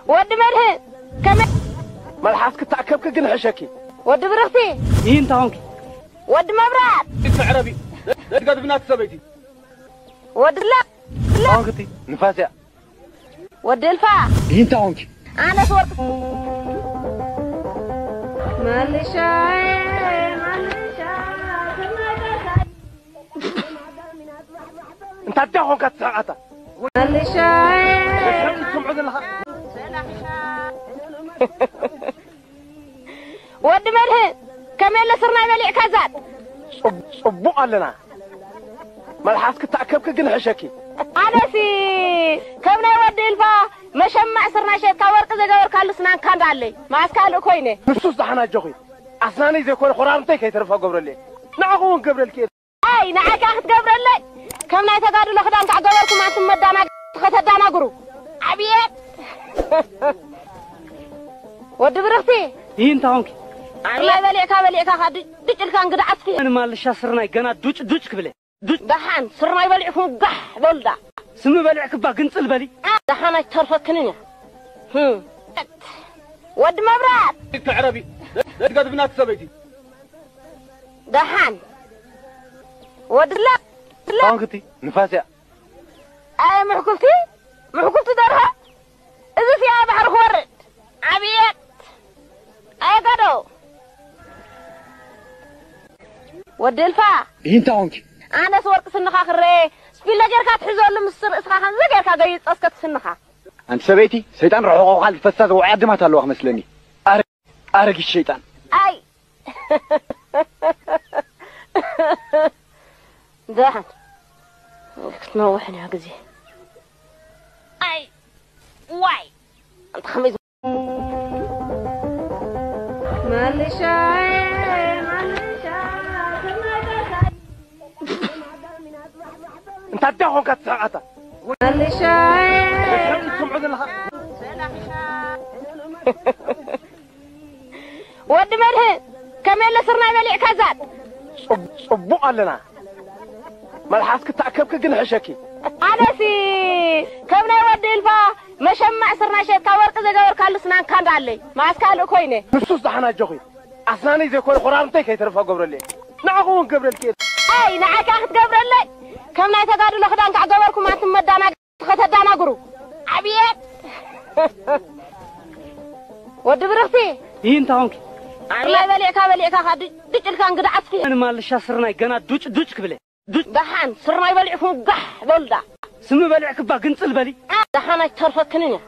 ወዲ መድህን፣ ከመይ? መልሓስ ክተኣከብኪ ግን ሕሸኪ። ወዲ ብርኽቲ። ይህ እንታይ ኾንኪ? ወዲ መብራት። ይትዕረቢ። ደድጋ ድብናት ሰበይቲ። ወዲ ላ-፣ ላ-፣ ኾንክቲ። ንፋስ እያ። ወዲ እልፋ። ይህ እንታይ ኾንኪ? ኣነስ ወርቂ። መልሻ፣ መልሻ። እንታይ ዳ ኾንካ ትስሕቕ ኣታ? መልሻ። ትስሕቕ ትሰምዖ ዘለኻ? ወዲ መድህን፣ ከመይ ኣሎ ስርናይ በሊዕካ ዛት? ጽቡ-፣ ጽቡቕ ኣለና። መልሓስ ክተኣከብኪ ግን ሕሸኪ። ኣነሲ ከም ናይ ወዲ እልፋ መሸማዕ ስርናይ ሸጥካ ወርቂ ዘገበርካሉ ስናን ካንዳ ኣለይ። ማስ ካልእ ኮይነ። ንሱስ ደሓን ኣጆኺ። ኣስናነይ ዘይኮነ ኾራርምተይ ከይተርፋ ገብረለይ። ንዓኹ እውን ገብረልኪ እየ። ኣይ፣ ንዓይ ከኣ ክትገብረለይ? ከም ናይ ተጋድሎ ክዳን ከኣ ገበርኩም ኣንቱም መዳናግ-፣ ከተዳናግሩ። ኣብየት! ወዲ ብርኽቲ። ይህ እንታይ ኾንኪ? ኣርላይ በሊዕካ በሊዕካ ከኣ ዱጭ ዱጭ ኢልካ እንግዳ ዓስኪ። ምን ማልሻ ስርናይ ገና ዱጭ ዱጭ ክብለ። ዱጭ። ደሓን ስርናይ በሊዕኩም ጋሕ በሉ ደኣ። ስሚ በሊዕክባ ግንጽል በሊ። ደሓን ኣይተርፈክንን እያ። ህም። ወዲ መብራት። ይትዕረቢ። ደድጋ ድብናት ሰበይቲ። ደሓን። ወዲ ላ-፣ ላ-፣ ጣንክቲ ንፋስ እያ። ኣይ ምሕኩልቲ፣ ምሕኩልቲ ደርሆ። እዚ ሲያ ባሕሪ ክወርድ። ዓብየት። ኣይ ገዶ። ወዲ እልፋ። ይህ እንታይ ኾንኪ? ኣነስ ወርቂ ስንኻ ክረ፣ ስፒለ ጌርካ ትሕዘሉ ምስ ርእስኻ ከምዚ ጌርካ ገይጾ እስከ ትስንኻ። ኣንቲ ሰበይቲ፣ ሰይጣን ርሑቑ ኻል ዝፈሳ ዝወዓያ ድማት ኣለዋ ክመስለኒ። ኣረ-፣ ኣረጊት ሸይጣን። ኣይ። ደሓን ክትነውሕ እያ ግዜ። ኣይ፣ ዋይ። ኣንታ ከመይ ዝ-፣ መልሻ፣ መልሻ፣ እንታ ዳ ኾንካ ትስሕቕ ኣታ? መልሻ፣ ትስሕቕ ትሰምዖ ዘለኻ? ወዲ መድህን፣ ከመይ ኣሎ ስርናይ በሊዕካ ዛት? ጽብ-፣ ጽቡቕ ኣለና። መልሓስ ክተኣከብኪ ግን ሕሸኪ። ኣነሲ ከም ናይ ወዲ እልፋ መሸማዕ ስርናይ ሸጥካ ወርቂ ዘገበርካሉ ስናን ካንዳ ኣለይ። ማስ ካልእ ኮይነ። ንሱስ ደሓን ኣጆኺ። ኣስናነይ ዘይኮነ ኾራርምተይ ከይተርፋ ገብረለይ። ንዓኹ እውን ገብረልኪ እየ። ኣይ፣ ንዓይ ከኣ ክትገብረለይ? ከም ናይ ተጋድሎ ክዳን ከኣ ገበርኩም ኣንቱም መዳናግ-፣ ከተዳናግሩ። ኣብየት! ወዲ ብርኽቲ! ይህ እንታይ ኾንኪ? ኣርላይ በሊዕካ በሊዕካ ኸዓ ዱጭ ዱጭ ኢልካ እንግዳ ዓስኪ። ምን ማልሻ ስርናይ ገና ዱጭ ዱጭ ክብለ። ዱጭ። ደሓን ስርናይ በሊዕኩም ጋሕ በሉ ደኣ። ስሚ በሊዕክባ ግንጽል በሊ። ደሓን ኣይተርፈክንን እያ።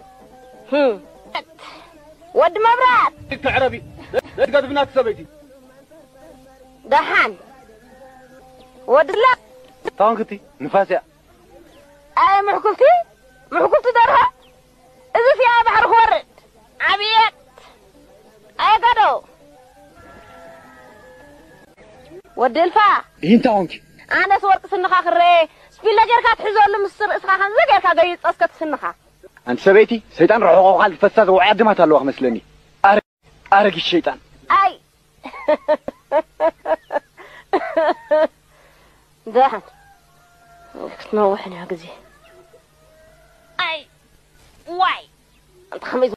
ህም። ወዲ መብራት! ትዕረቢ። ደድጋ ድብናት ሰበይቲ። ደሓን። ወዲ ላ-፣ ታንክቲ ንፋስ እያ። ኣይ ምሕኩልቲ፣ ምሕኩልቲ ደርሆ፣ እዚ ሲያ ባሕሪ ክወርድ። ዓብየት። ኣይ ገዶ። ወዲ እልፋ። ይህ እንታይ ኾንኪ? ኣነስ ወርቂ ስንኻ ክረ፣ ስፒለ ጌርካ ትሕዘሉ ምስ ርእስኻ ከምዚ ጌርካ ገይጾ እስከ ትስንኻ። ኣንቲ ሰበይቲ፣ ሰይጣን ርሑቑ ኻል ዝፈሳ ዝወዓያ ድማት ኣለዋ ክመስለኒ። ኣረ-፣ ኣረጊት ሸይጣን። ኣይ። ደሓን። ክትነውሕ እያ ግዜ። ኣይ፣ ዋይ። ኣንታ ከመይ